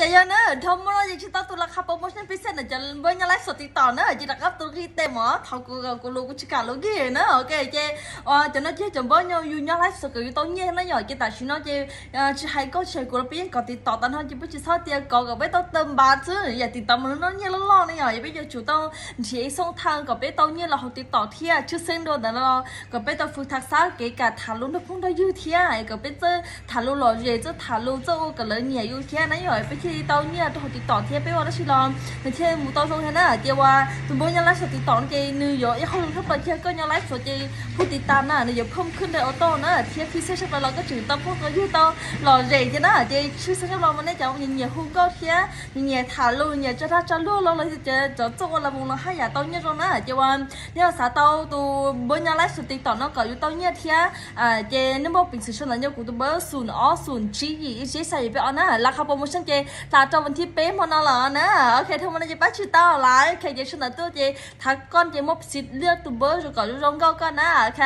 Ces yog na, dhau muaj no ces tsis tau tus las khas promotion pib xej ntawm cov npawb nyob live show TikTok na, ces rov qab tus nqi tes mov thov kuv, kuv lus kuv tsis kam lus nqi na. Ok, ces cov no ces cov npawb yus nyob live show kom yus tau nyiaj na yom. Ces tam sim no ces tsis hais koj tsis hais kuv los peb yeej kov TikTok tau no ces peb tsis txhob tias kov kom peb tau tawm npav xwb, yam TikTok mas lub no nyiaj loj loj ne yom, ces peb yuav tsum tau nrhiav ib xoo thaj kom peb tau nyiaj los hauv TikTok thiab tshwj xeeb dua ntawd los kom peb tau fwm tham xav kev kam tham lus nrog phooj nrog ywg thiab kom peb txawj tham lus lom zem, txawj tham lus txawj ua kom lawv nyiam yus thiab na yom, peb thiaj li tau nyiaj rau hauv TikTok thiab peb ua dab tsi los nws thiaj mus tau zoo thiab na. Ces uas tus npawb nyob live show TikTok no ces nws yuav ib qho zoo tshaj plaws, ces koj nyob live show ces phooj tiv tam na nws yuav phom khwb nte auto na thiab phi xej tshaj plaws los koj tseem tau phooj tau ywg tau lom zem thiab na. Ces tshwj xeeb tshaj plaws mas nej cov nyiam hu nkauj thiab nyiam tham lus, nyiam tso dag tso luag los los cov txawj ua las voos los haj yam tau nyiaj zoo na. Ces uas nej xav tau tus npawb nyob live show TikTok no kom yus tau nyiaj thiab ces nej muaj peev xwm sau ntawv nyob kuv tus npawb xoom ob xoom tsib yim ib tsib xya yim peb ob na, las khas promotion ces tas rau vas thib peb hmo no los na. Ok, dhau muaj no ces pab tsis tau lawm, ok, ces sau ntawv tuaj ces thav koj ces muaj peev xwm liaj tus npawb zoo kom zoo zoo nkauj koj na. Ok.